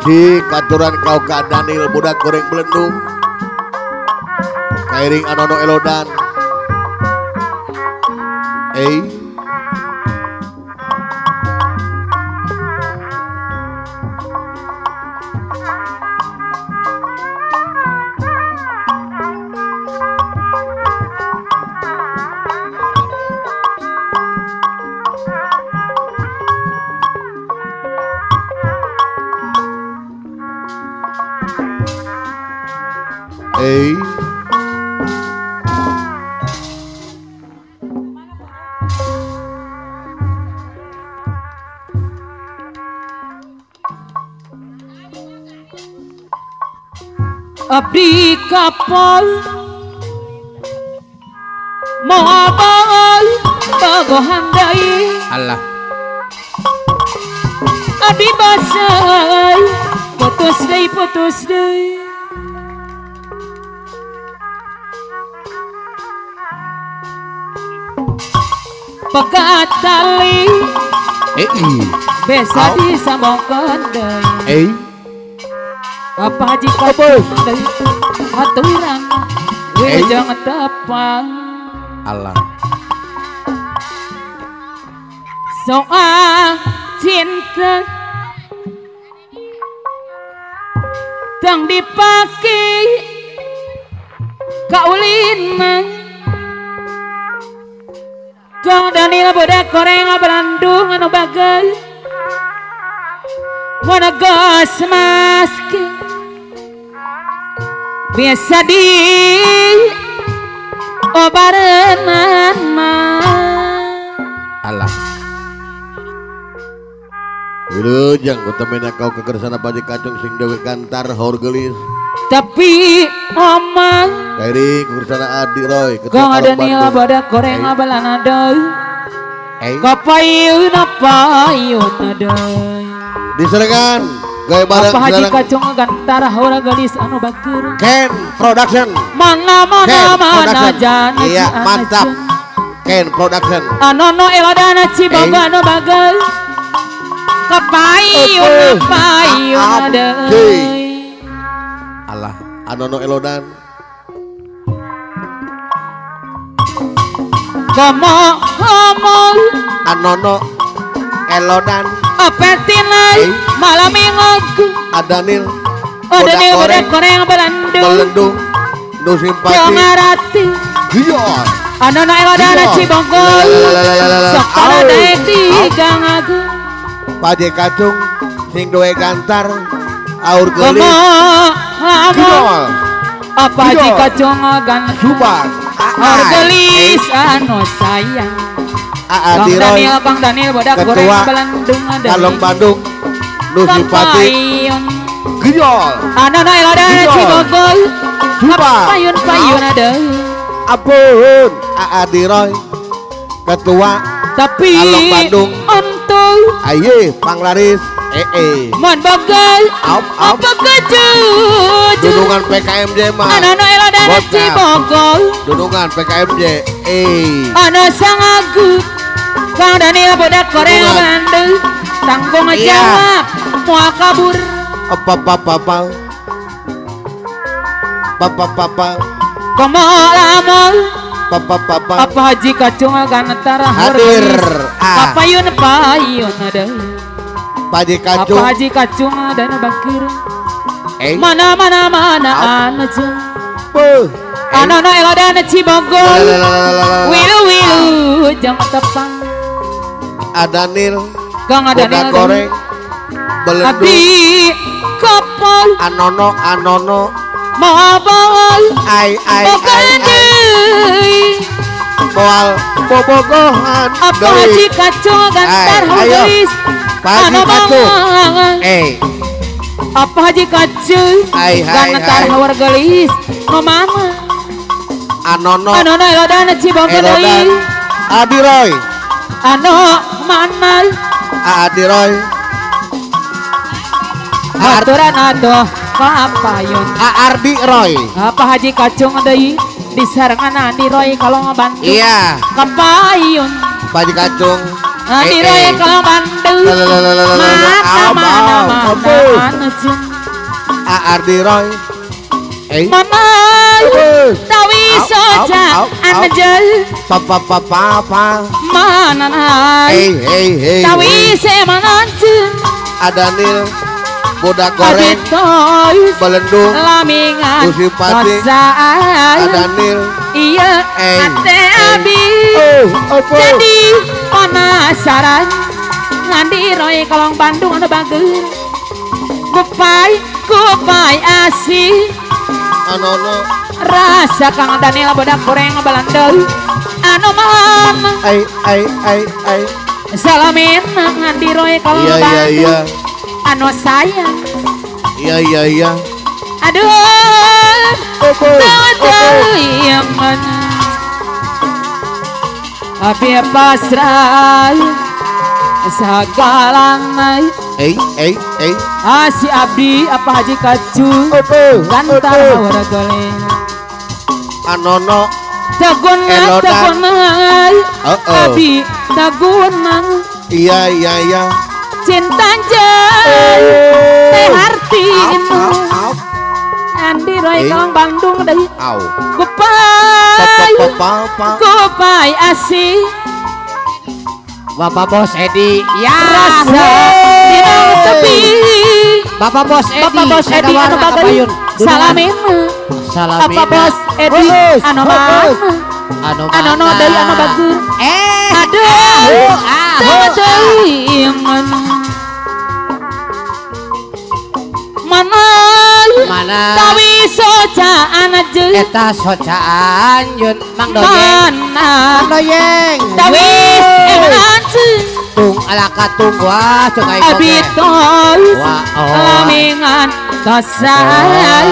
Cik aturan kau ka Daniel budak goreng belendung. Kairing Anono Elodan. Abdi kapal moal bagohan deui Allah abdi basai putus deui putus deui pegat tali besa disambungkeun deui apa haji kacung deui aturan wilujeng tepang Allah soal cinta tang dipake kaulin Kang Daniel budak goreng Bandung anu bagai monogas maski biasa di obarenan Allah wilujeng utamina kau kekersana Paji Kacung sing dewe kantar haur geulis tapi omang Kairi kekersana Adi Roy Kang Daniel budak goreng balana deui kapayun payun deui diseregan gawe bareng apa Haji Kacung gantar haur geulis anu bageur Ken Production mana mana mana jan iya mantap Ken Production Anono Elodana Cibogo anu bageur kapayun payun deui Allah Anono Elodan komo komo Anono Elodan apetinai malam minggu Adanil Adanil budak goreng Bandung Belendung nu simpati Jongarati iya Anono Elodana Cibongkol sok kana daek di gang agung Paje Kacung sing duwe gantar aur geulis komo apa Haji Kacung gantar Subang aur geulis anu sayang Aa Bang Daniel, Bang Daniel budak goreng Bandung Kalong Bandung nu simpati Gejol Anono Elodana Cibogol Subang payun payun ada ampun Aa Diroy ketua tapi Kalong Bandung untuk aye panglaris mon bagai apa kejuju Dunungan PKMJ mah Anono Elodana Cibogol Dunungan PKMJ Ano sangagu Kang Daniel budak goreng Bandung tanggung jawab moal kabur apa apa apa apa apa komo lamun apa apa apa Haji Kacung gantar hadir kapayun payun ada Paji Kacung apa Haji Kacung dan bakir mana mana mana anu Anono Elodana Cibogol wilu wilu jangan tepang Adanil Kang Adanil goreng belendung abdi kapal Anono Anono moal ai ai ai moal bobogohan apa Haji Kacung gantar haur Haji Kacung apa Haji Kacung gantar haur geulis mama Anono Anono Elodana Cibogol deui Adi Roy Ano mana Adi Roy aturan atuh kapayun Ardi Roy apa Haji Kacung deui disarengan Adi Roy kalau Bandung iya kapayun Haji Kacung Andi Roy Kolong Bandung mana mana mana Ardi Roy mana tawi soja anjel papa papa papa mana tawi semananju Adanil bodak goreng belendung lamingan Gusi Adanil iya ate abi jadi penasaran Ngandi Roy Kolong Bandung anu bager kupai kupai asih anono rasa Kang Daniel bodak goreng belendung anu malam ai ai ai ai salamin Ngandi Roy Kolong Bandung anu sayang iya iya iya aduh abi pasrah sagalang eh eh eh si abdi apa haji kacu gantar hawara goleng anono taguna taguna abdi taguna iya iya iya cinta jai teh harti Andi Roy Kolong Bandung deui kupai kupai asih Bapak Bos Edi ya rasa dina tepi Bapak Bos Edi Bapak Bos Edi anu bagayun salamin salamin Bapak Bos Edi anu mana anu no deui anu bagus aduh mana mana tawi socaan aja eta socaan yun Mang Doyeng mana Mang Doyeng tawi eman tung ala katung wah cek aing abi tois lamingan kasai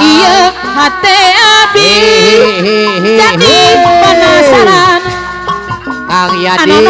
iya hate abi jadi penasaran Kang Yadi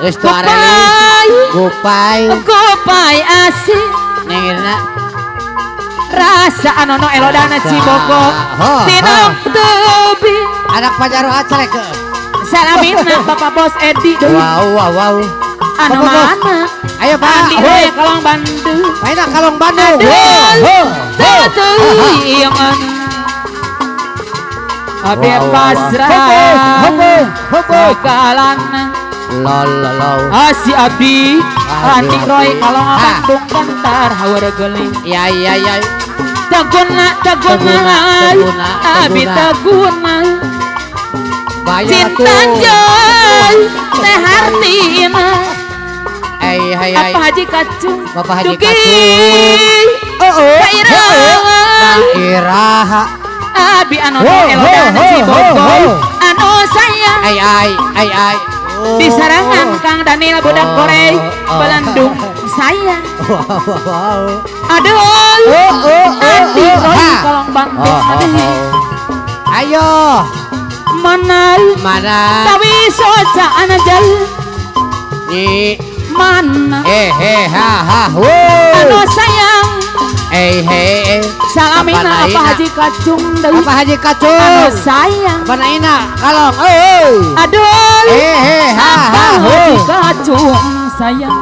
geus tu arelis gupai gupai asih nyingirna rasa anono elodana Cibogo tinong tebi anak Pajaru acarek salamina Bapak Bos Edi wow wow wow anu mana ayo Pak Andi Roy Kolong Bandung ayo Kolong Bandung abi pasrah sagalan lol si abi Andi Roy Kolong Bandung bantar hawar geling ya ya ya taguna taguna abi taguna cinta joy teh hartina apa haji kacung Bapak Haji Kacung oh iraha abi anu elodana Cibogo anu sayang ai ai ai ai di sarangan Kang Daniel budak goreng Belendung sayang aduh Andi Roy Kolong Bandung ayo mana mana tawi socaan aja nyi mana eh he ha ha anu sayang eh he salamina apa haji kacung deui apa haji kacung anu sayang apa naina kalong euy aduh eh he ha ha haji kacung sayang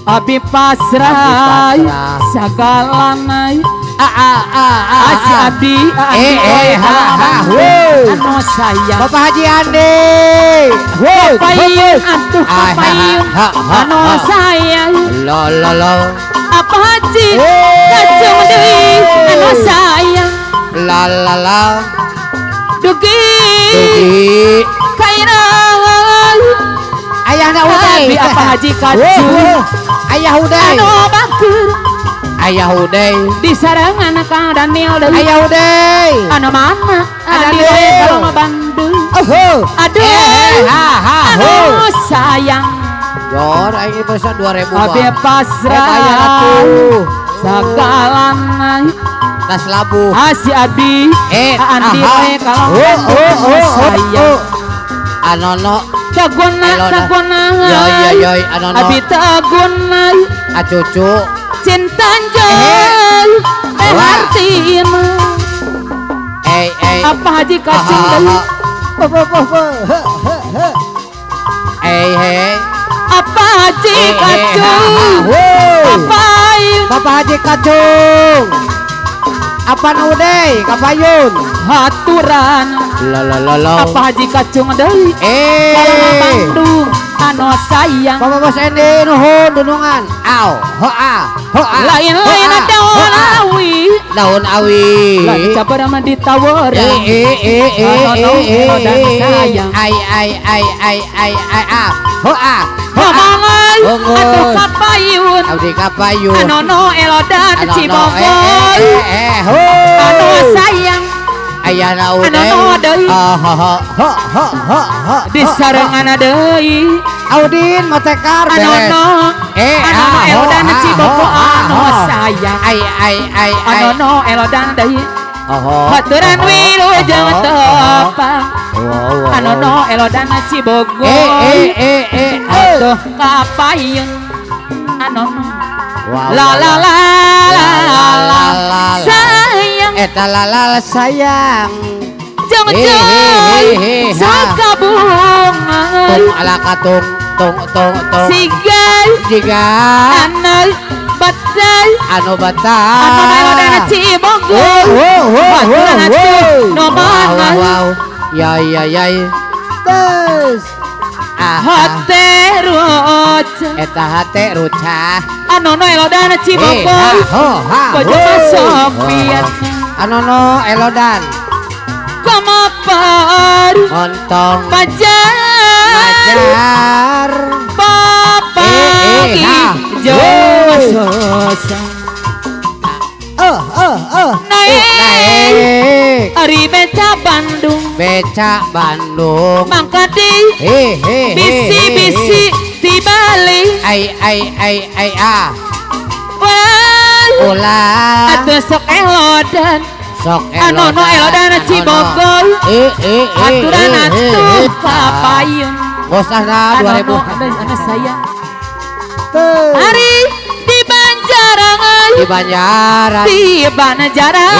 abi pasrah sagalana a a a a si abi eh ha ha anu sayang Bapak Haji Andi kapayun atuh kapayun anu sayang lo lo lo apa haji kacung deui anu sayang la la la dugi dugi kaira ayahna uday abi apa haji kacung ayah uday anu bager ayah uday di sarangan Kang Daniel deui ayah uday anu mana Andi Roy Kolong Bandung aduh anu sayang Jor aing bisa 2000 abi pasrah sagalana tas labuh si abi Andi Roy Kolong Bandung sayang anono taguna taguna yo yo yo anono abi taguna acucu cinta joy teh hartina eh eh apa haji kacung deui Hei hei. Apa Haji Kacung? Apa Bapak Haji Kacung? Apa nu deui kapayun? Haturan. La la la la. Apa Haji Kacung deui? Eh. Bandung anu sayang. Bapak Bos Endi nuhun dunungan. Aw, hoa, hoa. Lain-lain daun awi. Daun awi. Lain cabar mah ditawaran. Sayang. Ai ai ai ai ai ai a. Hoa. Homangan atuh kapayun. Abdi kapayun. Anono elodan Cibogor. Anu sayang. Ayana udah. Anono deui. Disarengan deui. Audin motekar beres. Anono. Anono elodan Cibogor anu sayang. Ai ai ai ai. Anono elodan deui. Haturan wilujeng tepang. Anono elodan Cibogor. Atuh kapayun. Anono. La la la la la sayang. Eta la la sayang. Jeng jeng sakabungan. Tung ala katung tung tung tung. Sigai jiga anu batai anu batai. Anu elodan Cibogor. Haturan atuh no mana. Ya ya ya. Terus hate rucah. Eta hate rucah. Anono elodan Cibogor. Bojo masopian. Anono elodan. Komopar. Montong. Majar. Majar. Papagi. Jososa. Naik. Ari beca Bandung. Beca Bandung. Mangkadi. Bisi-bisi di Bali. Ai ai ai ai a. Ulah. Atuh sok elodan. Sok elodan. Anono elodan Cibogor. Aturan atuh papayun. Bosahna 2000. Anu sayang. Ari di Banjaran. Di Banjaran. Di Banjaran.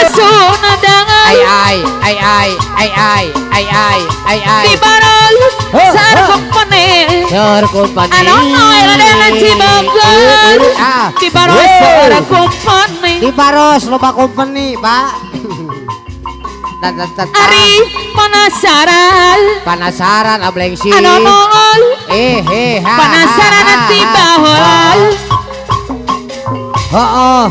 Sarsundangan. Ai ai ai ai ai ai ai ai ai ai. Di Baros sarkumpane. Sarkumpane. Anono elodan Cibogor. Di Baros sarkumpane. Di Baros loba company, Pak. Ari penasaran. Penasaran ablengsi. Anono penasaran tiba baheula. Heeh.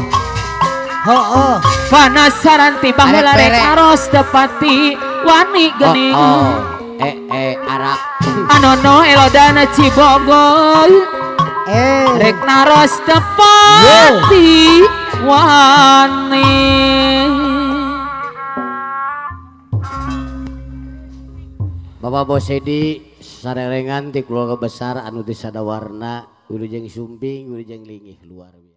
Heeh. Penasaran tiba baheula rek aros tepati wani geuning. Arak. Anono elodan Cibogor. Rek naros tepati wani. Bapak Bos Edi sarerengan ti keluarga besar anu di sadawarna wilujeng sumping wilujeng lingih luar biasa.